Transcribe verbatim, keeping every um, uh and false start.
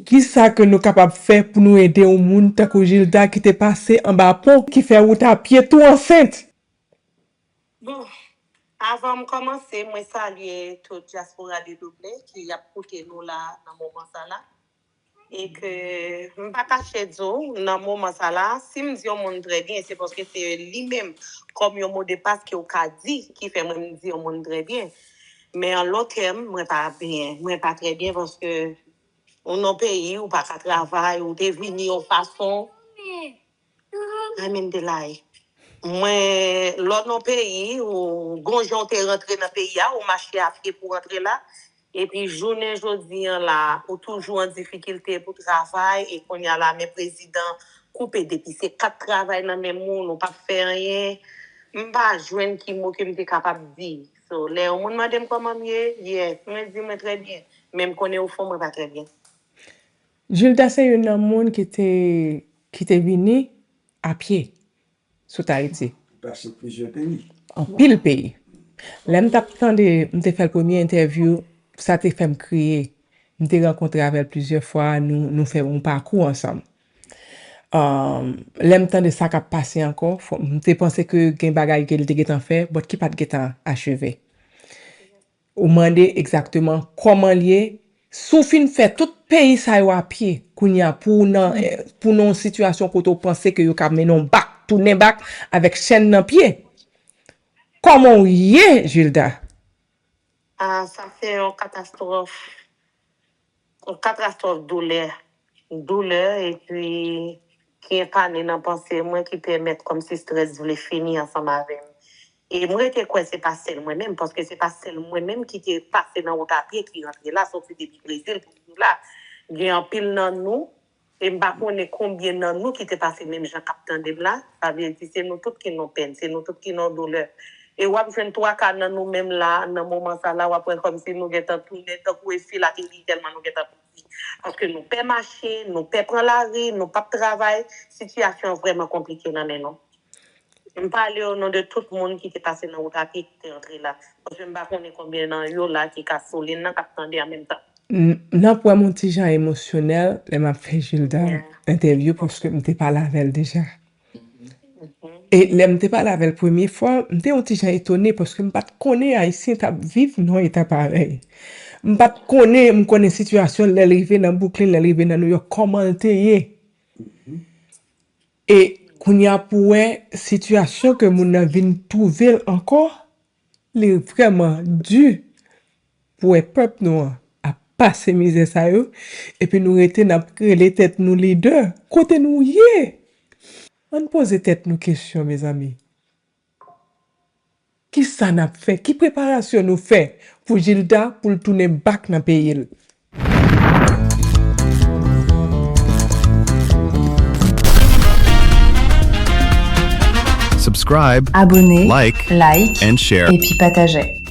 Kisa ke nou kapab fè pou nou ede yon moun tankou Gilda ki te pase anba pon, ki fè wout a pye tou ansent? Bon, avan m kòmanse, mwen salye tout dyaspora de Doublen ki ap koute nou la nan moman sa la. E ke m pa kache di w, nan moman sa la, si m di yon moun trè byen, se paske se li menm, kòm yon mo de pas ke w ka di, ki fè mwen m di yon moun trè byen. Men an lò tèm, mwen pa byen. Mwen pa trè byen paske ou nan peyi, ou pa ka travay, ou te vini yon fason. Ay, men m te la. Mwen, lò nan peyi, ou gon jan w te rantre nan peyi a, ou mache a pye pou rantre la. Epi jounen jodi an la, ou toujou an difikilte pou travay, e kounye a la, men prezidan koupe depi se kat travay nan menm ou, nou p ap fè anyen. M pa jwenn ki mo ke m te kapab di. So, lè yon moun mande m kòman m ye, yes, mwen di mwen trè byen. Men m konnen ofon mwen pa trè byen. Gilda se youn nan moun ki te ki te vini a pye sot Ayiti. Pase plizyè peyi. Anpil peyi. Lè m t ap tande, m te fè l premye entèvyou, sa te fè m kriye. M te rankontre avè l plizyè fwa, nou, nou fè yon pakou ansanm. Um, lè m tande sa k ap pase ankò, fò- m te panse ke gen bagay ke l te gentan fè, but ki pa t gentan acheve. Ou mande egzakteman kòman l ye. Si w fin fè tout peyi sa yo a pye, kounye a pou w nan, eh, pou w nan yon sitiyasyon kote w panse ke yo ka mennen w bak, tounen bak avèk chèn nan pye. Kòman w ye, Gilda? Ah, sa se yon katastwòf. Yon katastwòf doulè. Doulè, epi ki enkane nan panse mwen, ki pèmèt kòmsi strès vle fini ansanm avè m. E m rete kwè se pa sèl mwen menm, paske se pa sèl mwen menm ki te pase nan wout a pye ki rantre la, soti depi Brezil pou vini la. Gen anpil nan nou, e m pa konnen konbyen nan nou ki te pase menm jan k ap tande m la, sa vle di se nou tout ki nan pèn, se nou tout ki nan doulè. E w ap jwenn twa ka nan nou menm la, nan moman sa la, w ap wè kòmsi nou gentan tounen tankou e Filateli tèlman nou gentan piti. Paske nou pè mache, nou pè pran lari, nou p ap travay, sitiyasyon an vrèman konplike nan men nou. M pale o non de tout moun ki te pase nan wout a pye ki te antre la. Paske m pa konnen konbyen nan yo la ki ka sou liy nan k ap tande an menm tan. N ap wè m yon ti jan emosyonèl lè m ap fè Gilda entèvyou paske m te pale avè l deja. E lè m te pale avè l premye fwa, m te yon ti jan etone paske m pa t konnen Ayisyen t ap viv nan yon eta parèy. M pa t konnen, m konnen sitiyasyon l lè l rive nan Brooklyn, lè l rive nan New York, kòman l te ye. E kounye a pou wè sitiyasyon ke moun nan vin twouve l ankò, li vrèman di pou wè pèp nou an ap pase mizè sa yo, epi nou rete n ap rele tèt nou lidè. Kote nou ye? Ann poze tèt nou kesyon, mezanmi. Kisa n ap fè? Ki preparasyon nou fè pou Gilda pou l tounen bak nan peyi l? Subscribe, Abone, like, like, and share. Epi pataje.